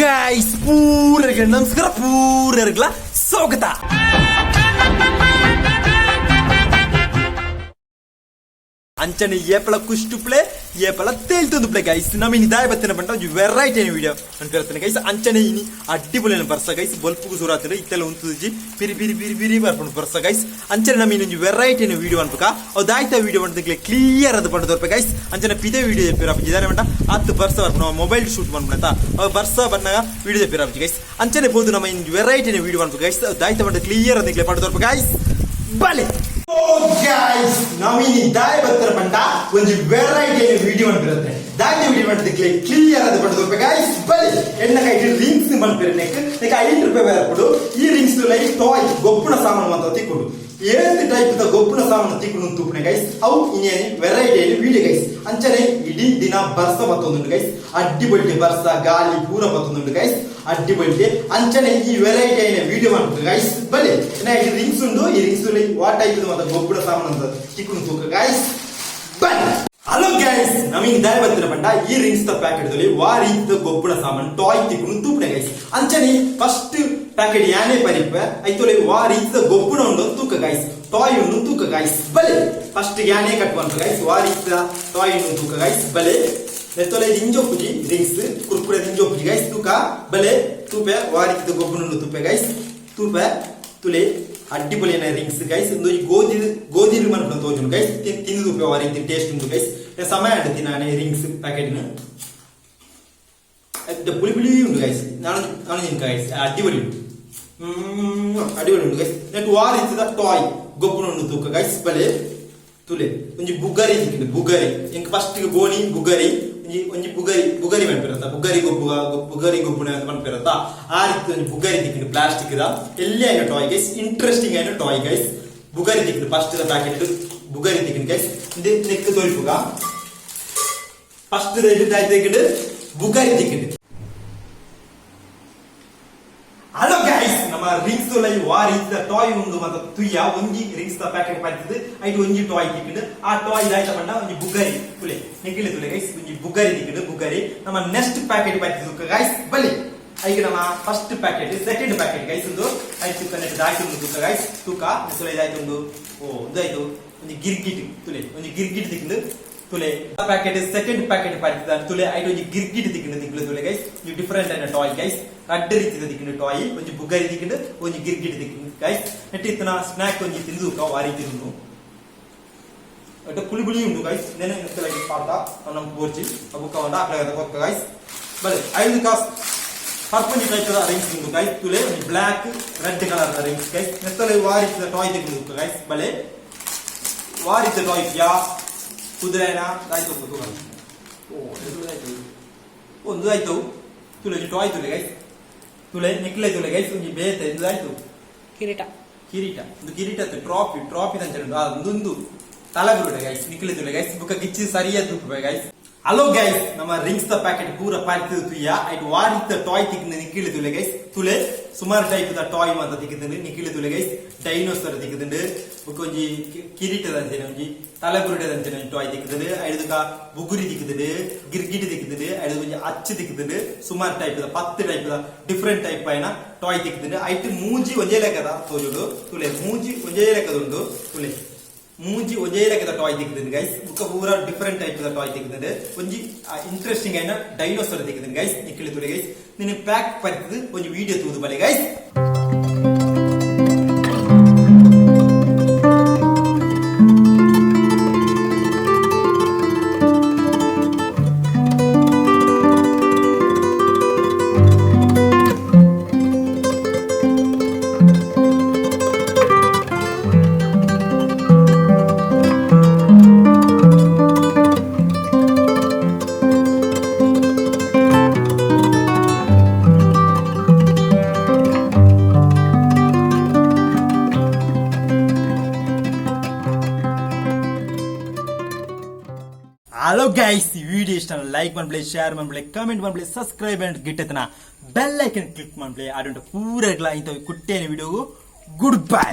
Guys, ಪೂರರಿಗೆ ನಮಸ್ಕಾರ, ಪೂರರಿಗ್ಲ ಸ್ವಾಗತ. ಅಂಚನೆ ಏಪಲ ಕುಷ್ಟುಪ್ಲೆ ಏಪಲ ತೇಲ್ತೊಂದು ಗೈಸ್. ನಮ್ಮ ಇನಿ ದಾಯ ಬತ್ತಿನ ಬಂಟ ಒಂಜಿ ವೆರೈಟಿ ವಿಡಿಯೋ ಅಂತ ಹೇಳ್ತಾನೆ ಗೈಸ್. ಅಂಚನೆ ಇನಿ ಅಡ್ಡಿಪೊಲಿನ ಬರ್ಸ ಗೈಸ್, ಬಲ್ಪುಗು ಸುರಾತ್ರಿ ಇತ್ತೆಲ್ಲ ಉಂತುಜಿ ಪಿರಿ ಪಿರಿ ಪಿರಿ ಪಿರಿ ಬರ್ಪುಂಡು ಬರ್ಸ ಗೈಸ್. ಅಂಚನೆ ನಮ್ಮ ಇನ್ನೊಂಜಿ ವೆರೈಟಿ ವಿಡಿಯೋ ಅನ್ಪಕ ಅವು ದಾಯ್ತ ವಿಡಿಯೋ ಬಂದ ಕ್ಲಿಯರ್ ಅದು ಪಂಡ ತೋರ್ಪೆ ಗೈಸ್. ಅಂಚನೆ ಪಿದೆ ವಿಡಿಯೋ చెప్పిರ ಇದಾರೆ ಬಂಟ ಅತ್ತು ಬರ್ಸ ಬರ್ಪುಂಡು ಮೊಬೈಲ್ ಶೂಟ್ ಮಾಡ್ಬಿಡತ್ತ ಅವು ಬರ್ಸ ಬನ್ನಾಗ ವಿಡಿಯೋ చెప్పిರ ಗೈಸ್. ಅಂಚನೆ ಪೋದು ನಮ್ಮ ಇನ್ನೊಂಜಿ ವೆರೈಟಿ ವಿಡಿಯೋ ಅನ್ಪಕ ಗೈಸ್, ದಾಯ್ತ ಬಂಟ ಕ್ಲಿಯರ್ ಅದು ಪಂಡ ತೋರ್ಪೆ ಗೈಸ್. ಬಲೆ ಓ ಗೈಸ್, ನಾವಿನಿ ದಾಯ ಬತ್ತರ ಪಂಡ ಒಂಜಿ ವೆರೈಟಿ ವಿಡಿಯೋ ಅನ್ಪಿರುತ್ತೆ. ದಾಯ ವಿಡಿಯೋ ಮಾಡ್ತಿಕ್ಲೆ ಕ್ಲಿಯರ್ ಅದು ಪಂಡ ತೋರ್ಪೆ ಗೈಸ್. ಬಲೆ ಎಣ್ಣ ಕೈಟ್ ರಿಂಗ್ಸ್ ಮಲ್ಪಿರ ನೆಕ್ ನೆಕ್ 5 ರೂಪಾಯಿ ಬರ್ಪುಡು. ಈ ರಿಂಗ್ಸ್ ಲೈಕ್ ಟಾಯ್ ಗೊಪ್ಪುನ ಸಾಮಾನು ಅಂತ ತಿಕ್ಕೊಂಡು ಏಳು ಟೈಪ್ the ಗೊಪ್ಪುನ ಸಾಮಾನು ತಿಕ್ಕೊಂಡು ತೂಪುಣೆ ಗೈಸ್. ಅವು ಇನ್ನೇನು ವೆರೈಟಿ ವಿಡಿಯೋ ಗೈಸ್. ಅಂಚನೆ ಇಡೀ ದಿನ ಬರ್ಸ ಬತ್ತೊಂದುಂಡು ಗೈಸ್, ಅಡ್ಡಿ ಬೊಲ್ಟಿ ಬರ್ಸ ಗಾಲಿ ಪೂರ ಬತ್ತೊಂದುಂಡು ಗೈಸ್, ಅಡ್ಡಿ ಬೊಲ್ಟಿ. ಅಂಚನೆ ಈ ವೆರೈಟಿ అయిన ವಿಡಿಯೋ ಮಾಡ್ಬೇಕು ಗೈಸ್. ಬಲೆ ಈ ರಿಂಗ್ಸ್ ಉಂಡು, ಈ ರಿಂಗ್ಸ್ what type ಮಾತ್ರ ಗೊಬ್ಬರ ಸಾಮಾನು ಅಂತ ತಿಕ್ಕೊಂಡು ತೂಕ ಗೈಸ್. ಬನ್ನಿ. ಹಲೋ ಗೈಸ್, ನಮಗೆ ದಾಯ ಬತ್ತಿನ ಪಂಡ ಈ ರಿಂಗ್ಸ್ the packet ದಲ್ಲಿ ವಾ ರೀತಿದ ಗೊಬ್ಬರ ಸಾಮಾನು ಟಾಯ್ ತಿಕ್ಕೊಂಡು ತೂಪುಣೆ ಗೈಸ್. ಅಂಚನೆ ಫಸ್ಟ್ ಪ್ಯಾಕೆಟ್ ಯಾನೇ ಪರಿಪ್ಪೆ ಐತೊಲೆ ವಾ ರೀತಿದ ಗೊಬ್ಬರ ಉಂಡು ತೂಕ ಗೈಸ್, ಟಾಯ್ ಉಂಡು ತೂಕ ಗೈಸ್. ಬಲೆ ಫಸ್ಟ್ ಯಾನೇ ಕಟ್ ಮಾಡ್ತು ಗೈಸ್, ವಾ ರೀತಿದ ಟಾಯ್ ಉಂಡು ತೂಕ ಗೈಸ್. ಬಲೆ ನೆತ್ತೊಲೆ ರಿಂಜೊಪ್ಪುಜಿ ರಿಂಗ್ಸ್ ಕುರ್ಕುರೆ ರಿಂಜೊಪ್ಪುಜಿ ಗೈಸ್. ತೂಕ ಬಲೆ ತೂಪೆ ವಾ ರೀತಿದ ಗೊಬ್ಬರ ಉಂಡು ತೂಪೆ ಗೈಸ್. ತೂಪೆ ತುಲೆ ಅಡ್ಡಿಪೊಲಿನ ರಿಂಗ್ಸ್ ಗೈಸ್. ಒಂದು ಗೋಧಿ ಗೋಧಿ ಮನ್ಪುನ ತೋಜುಂಡು ಗೈಸ್. ತಿಂದು ತೂಪೆ ವಾ ರೀತಿ ಟೇಸ್ಟ್ ಉಂಡು ಗೈಸ್. ಸಮಯ ಅಂಡು ತಿನ್ನಾನೆ ರಿಂಗ್ಸ್ ಪ್ಯಾಕೆಟ್ನ ಪುಳಿ ಪುಳಿ ಉಂಡು ಗೈಸ್. ನಾನು ನಾನು ಗೈಸ್ ಅಡ್ಡಿಪೊಲಿ ಉಂಡು, ಅಡಿಪೊಲಿ ಉಂಡು ಗೈಸ್. ನೆಟ್ ವಾ ರೀತಿದ ಟಾಯ್ ಗೊಬ್ಬರ ಉಂಡು ತೂಕ ಗೈಸ್. ಬಲೆ ತುಲೆ ಒಂಜಿ ಬುಗರಿ ತಿಕ್ಕಿಂಡು ಬುಗರಿ ಎಂಕ್ ಫಸ್ಟ್ ಬೋನಿ ಬುಗರಿ ಒಂಜಿ ಒಂಜಿ ಬುಗರಿ ಬುಗರಿ ಮನ್ಪಿರತ್ತ ಬುಗರಿ ಗೊಬ್ಬುಗ ಬುಗರಿ ಗೊಬ್ಬುನ ಅಂತ ಮನ್ಪಿರತ್ತ. ಆ ರೀತಿ ಒಂಜಿ ಬುಗರಿ ತಿಕ್ಕಿಂಡು ಪ್ಲಾಸ್ಟಿಕ್ ದ ಎಲ್ಲಿ అయిన ಟಾಯ್ ಗೈಸ್, ಇಂಟ್ರೆಸ್ಟಿಂಗ್ అయిన ಟಾಯ್ ಗೈಸ್. ಬುಗರಿ ತಿಕ್ಕಿಂಡು ಫಸ್ಟ್ the packet ಬುಗರಿ ತಿಕ್ಕಿಂಡು ಗೈಸ್. ಇದು ನೆಕ್ ತೋರಿಪುಗ ಫಸ್ಟ್ ತಿಕ್ಕಿಂಡು ಬುಗರಿ ತಿಕ್ಕಿಂಡು. ಹಲೋ ಗೈಸ್, ನಮ್ಮ ರಿಂಗ್ಸ್ ಲೈ ವಾ ರೀತಿದ ಟಾಯ್ ಉಂಡು ಮತ್ತ ತುಯ್ಯ. ಒಂಜಿ ರಿಂಗ್ಸ್ the packet ಪತ್ತಿದ್ ಐಟ್ ಒಂಜಿ ಟಾಯ್ ತಿಕ್ಕಿಂಡು. ಆ ಟಾಯ್ ದಾಯ್ತ ಪಂಡ ಒಂಜಿ ಬುಗರಿ ತುಲೆ ನಿಕ್ಕಿಲೆ ತುಲೆ ಗೈಸ್, ಒಂಜಿ ಬುಗರಿ ತಿಕ್ಕಿಂಡು ಬುಗರಿ. ನಮ್ಮ ನೆಕ್ಸ್ಟ್ ಪ್ಯಾಕೆಟ್ ಪತ್ತಿದ್ ಗೈಸ್. ಬಲಿ ಐಗೆ ನಮ್ಮ first packet second packet guys. ಒಂದು ಐಟ್ ತುಕ್ಕ ನೆಟ್ ದಾಯ್ತು ಉಂಡು ತುಕ್ಕ ಗೈಸ್. ತೂಕ ತುಲೆ ಇದಾಯ್ತು ಉಂಡು. ಓ ಇದಾಯ್ತು ಒಂಜಿ ಗಿರ್ಗಿಟ್ ತುಲೆ ಒಂಜಿ ಗಿರ್ಗಿಟ್ ತಿಕ್ಕಿಂಡು ತುಲೆ. ಪ್ಯಾಕೆಟ್ ಸೆಕೆಂಡ್ ಪ್ಯಾಕೆಟ್ ಪತ್ತಿದ ತುಲೆ ಐಟ್ ಒಂಜಿ ಗಿರ್ಗಿಟ್ ತಿಕ್ಕಿಂಡು ತಿಕ್ಕಿಂಡು ತುಲೆ ಗೈಸ್. ಈ ಡಿಫರೆಂಟ್ అయిన ಟಾಯ್ ಗೈಸ್. ರಡ್ಡ್ ರೀತಿದ ತಿಕ್ಕಿಂಡು ಟಾಯ್, ಒಂಜಿ ಬುಗರಿ ತಿಕ್ಕಿಂಡು ಒಂಜಿ ಗಿರ್ಗಿಟ್ ತಿಕ್ಕಿಂಡು ಗೈಸ್. ನೆಟ್ ಇತ್ತನ ಸ್ನಾಕ್ ಒಂಜಿ ತಿಂದು ವಾ ರೀತಿ ಉಂಡು. ಅಟ್ ಪುಳಿ ಪುಳಿ ಉಂಡು ಗೈಸ್. ನೆನೆ ನೆತ್ತಲಾಗಿ ಪಾಡ್ದ ನಮ್ಮ ಬೋರ್ಚಿ ಬುಕ್ಕ వంಡ ಅಕ್ಲೆ ಕೊಕ್ಕ ಗೈಸ್. ಬಲೆ ಐದು ಕಾಸ್ ಪರ್ಪಂಜಿ ಟೈಪ್ the rings ಉಂಡು ಗೈಸ್. ತುಲೆ ಒಂಜಿ black red colour the rings guys. ನೆತ್ತಲೆ ವಾ ರೀತಿದ ಟಾಯ್ ತಿಕ್ಕಿಂಡು ಗೈಸ್. ಬಲೆ ವಾ ರೀತಿದ ಟಾಯ್ ಯಾ ಕುದುರೆನ ಆಯ್ತು ತೂಕ. ಓ ಇದು ಆಯ್ತು ಒಂದು ಆಯ್ತು ತುಲೆ ಒಂಜಿ ಟಾಯ್ ತುಲೆ ಗೈಸ್. ತುಲೆ ನಿಕ್ಲೆ ತುಲೆ ಗೈಸ್, ಒಂಜಿ ಬೇತೆ ಇದು ಆಯ್ತು. ಕಿರೀಟ. ಕಿರೀಟ, ಒಂದು ಕಿರೀಟ ಟ್ರಾಫಿ ಟ್ರಾಫಿ ಅಂಚನೆ ಒಂದೊಂದು ತಲಗುರುಡೆ ಗೈಸ್. ನಿಕ್ಲೆ ತುಲೆ ಗೈಸ್, ಬುಕ್ಕ ಗಿಚ್ಚಿ ಸರಿಯಾದ ತೂಪೆ ಗೈಸ್. ಹಲೋ ಗೈಸ್, ನಮ್ಮ ರಿಂಗ್ಸ್ the packet ಪೂರ ಪಾರ್ತಿ ತುಯ್ಯ. ಐಟ್ ವಾ ರೀತಿದ ಟಾಯ್ ತಿಕ್ಕಿಂದ ನಿಕ್ಕಿಳಿ ತುಲೆ ಗೈಸ್. ತುಲೆ ಸುಮಾರು ಟೈಪ್ the toy ಮಾತ ತಿಕ್ಕಿದಂಡು ನಿಕ್ಕಿಳಿ ತುಲೆ ಗೈಸ್. ಡೈನೋಸರ್ ತಿಕ್ಕಿದಂಡು, ಬುಕ್ಕ ಒಂಜಿ ಕಿರೀಟದ ಅಂಚನೆ ಒಂಜಿ ತಲೆಬುರುಡೆದ ಅಂಚನೆ ಒಂಜಿ ಟಾಯ್ ತಿಕ್ಕಿದಂಡು. ಐದುಕ ಬುಗುರಿ ತಿಕ್ಕಿದಂಡು, ಗಿರ್ಗಿಟಿ ತಿಕ್ಕಿದಂಡು, ಐದು ಒಂಜಿ ಅಚ್ಚು ತಿಕ್ಕಿದಂಡು. ಸುಮಾರು type the 10 type the different type అయిన ಟಾಯ್ ತಿಕ್ಕಿದಂಡು. ಐಟ್ ಮೂಜಿ ಒಂಜೇ ಲೆಕ್ಕದ ತೋಜುಡು ತುಲೆ. ಮೂಜಿ ಒಂಜೇ ಲೆಕ್ಕದುಂಡು ತುಲೆ. ಮೂಜಿ ಒಂಜೇ ಲೆಕ್ಕದ ಟಾಯ್ ತಿಕ್ಕಿದಂಡು ಗೈಸ್. ಬುಕ್ಕ ಪೂರ ಡಿಫರೆಂಟ್ ಟೈಪ್ the toy ತಿಕ್ಕಿದಂಡು. ಒಂಜಿ ಇಂಟ್ರೆಸ್ಟಿಂಗ್ అయిన ಡೈನೋಸರ್ ತಿಕ್ಕಿದಂಡು ಗೈಸ್. ನಿಕ್ಕಿಳಿ ತುಲೆ ಗೈಸ್. ನಿನ್ನ ಪ್ಯಾಕ್ ಪರಿತದ ಒಂಜಿ ವಿಡಿಯೋ ತೂದು ಬಲೆ ಗೈಸ್. ಹಲೋ ಗೈಸ್, ಈ ವಿಡಿಯೋ ಇಷ್ಟ ಲೈಕ್ ಮಾಡ್ಬಿಡಿ, ಶೇರ್ ಮಾಡ್ಬಿಡಿ, ಕಮೆಂಟ್ ಮಾಡ್ಬಿಡಿ, ಸಬ್ಸ್ಕ್ರೈಬ್ ಅಂಡ್ ಗಿಟ್ಟತನ ಬೆಲ್ ಐಕನ್ ಕ್ಲಿಕ್ ಮಾಡ್ಬಿಡಿ. ಅದಂಟು ಪೂರ ಇಂಥ ಕುಟ್ಟೇನ ವಿಡಿಯೋಗೂ ಗುಡ್ ಬೈ.